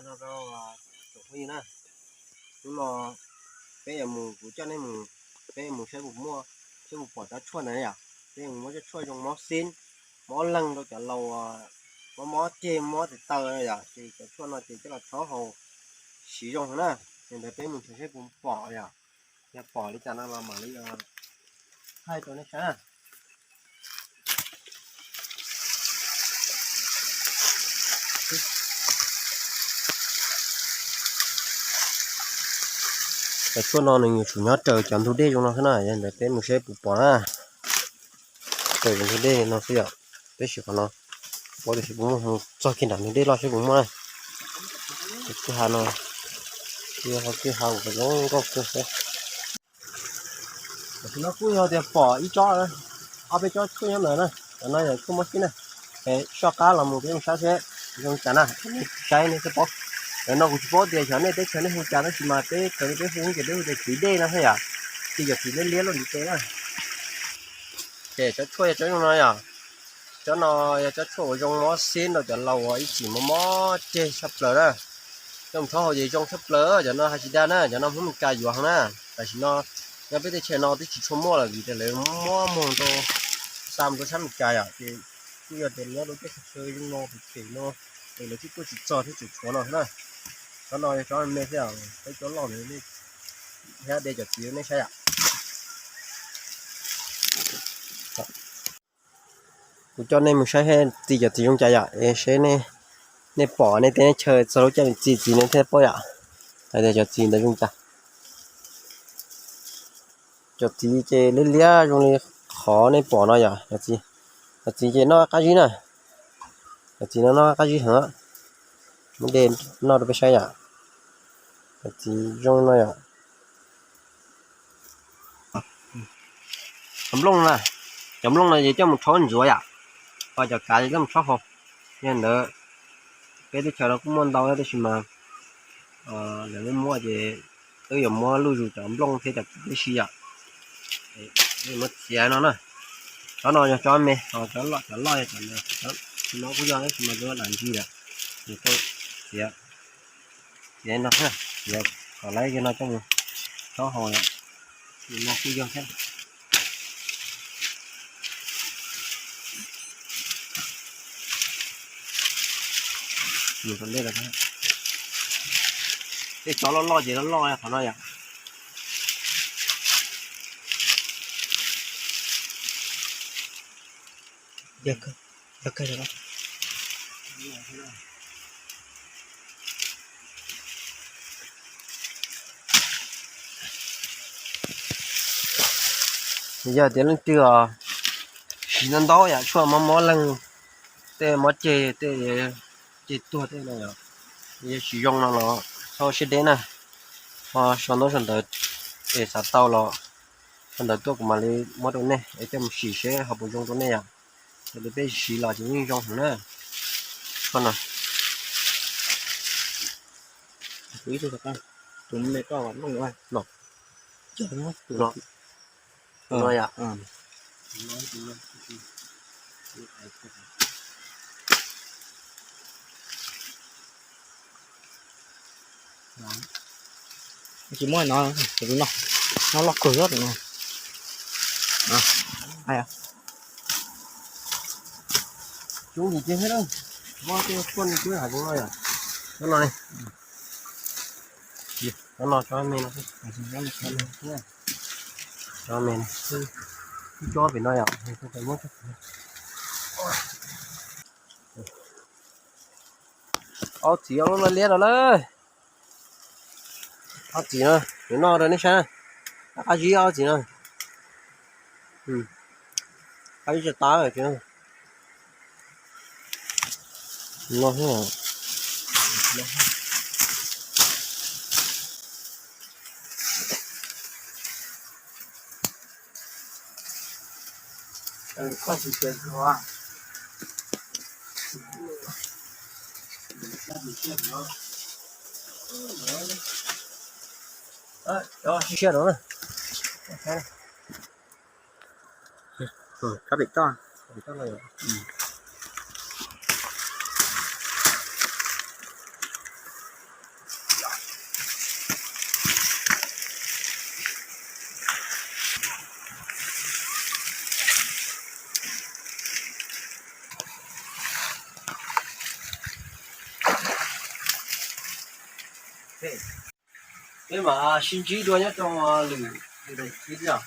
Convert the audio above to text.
No rau tsoom phooj ywg na, hnub no peb yuav mus, kuv coj nej mus, peb yuav mus saib puas muaj, saib puas pom cov tshuaj ntawd yom. Peb yuav mus muab cov tshuaj zoo mob xib, mob leeg rau cov laus mob mob ceg mob tes taw yom, ces cov tshuaj no ces coj los rhaub haus siv zoo na. Yog ntawd peb mus nrhiav saib puas pom yom. Yog pom li cas no los mam li thaij rau nej saib na. Cov tshuaj no nws yuav tsum nyob raws cov ntug dej zoo no xwb na, yog ntawd peb mus saib puas pom na. Raws cov ntug dej no xwb yom, peb sim qhov no, paub tias puas muaj, txog kiag nram ntug dej loj saib puas muaj na. Kwj ha no, kwj ha, kwj ha uas zoo nkauj kawg xwb. Tam sim no kuj yog tias pom ib tsob, ob peb tsob tshuaj nyob ntawd na, cov no yog tshuaj mob xib na. Soj qab los mus peb mus saib seb zoo cas na, saib nej thiaj paub. Ntawm no kuv tsis paub tias xyov nej teb chaws nej hu cas tab sis mas peb raws li peb hu ces peb hu tias txiv dej no thiab yom, txiv cov txiv liab liab luaj ntiv tes na. Ces cov tshuaj yog cov zoo no yom. Cov no yog cov tshuaj uas zoo mob xib rau cov laus uas ib txwm mob mob ceg tshaj plaws na. Coj mus rhaub haus ces zoo tshaj plaws, cov no hais tsis dag na, cov no Hmoob Meskas yuav heev na. Tam sim no nyob peb teb chaws no twb tsis tshua muaj lawm vim tias lawv muab muag rau, xa mus rau sab Meskas yom, ces kuj yog tias nyob rau tej chaw zoo no pem pem no es lawv twb tuaj tsis txog thiab tseem tshuav no na. Cov no yog cov me thiab, peb cov loj ntawd thiab, de cov txiv nej saib yom. Kuv coj nej mus saib txiv, cov txiv zoo cas yom, es seb nej pom nej teb chaws txog lub caij txiv txiv nej thiaj paub yom, hais tias cov txiv ntawd zoo cas. Cov txiv ces liab liab zoo li qhov nej pom no yom, cov txiv ces noj qab zib na. Cov txiv no noj qab zib heev, muab de noj rau peb saib yom. Cov txiv zoo no yom. Cov nplooj na, cov nplooj no ces coj mus rhaub ntxuav yom, ho cov kav ces coj mus rhaub haus. Yog ntawd peb teb chaws no kuj muaj ntau tab sis mas lawv muab muab ces twb yuav muab luj zus cov nplooj thiab cov kav tib si yom. Muab txiav no na. Cov no yog cov me, ho cov loj, cov loj yog cov no, cov no kuj yog tab sis mas tsis muaj dab tsi lawm, ces tau txiav, txiav no, txiav kom lawv cov no coj mus rhaub haus yom. Nim no kuj yog thiab. Tej cov loj loj ces loj loj qhov no yom. Yog tias leej twg siv ntau ntau yam tshuaj mob mob leeg, tej mob ceg, tej ceg tuag tej no, yog siv zoo no los txhob siab deb na, ho sau ntaub sau ntawv es xav tau los sau ntawv tuaj kuv mam li muab rau nej es coj mus sim seb ho puas zoo rau nej yom. Yog li peb siv los ces yeej zoo heev na. Tshuaj no, tus me koj no, no yom. Tsis muaj no, no, no loj kawg no. Coob yim ces thiab, muab tej tshuaj no coob hais zoo no yom. Cov no ne, cov no cov me no, cov me no, ib co pem no yom, muab ob txiv ob lub no liab no na. Ob txiv no, nws noj rau nej saib na. Qab zib ob txiv no. Qab zib tsa tab no. Siab no na. Kab pem toj. Peb mam sib ntsib dua nyob rau lwm, lwm daim clip yom.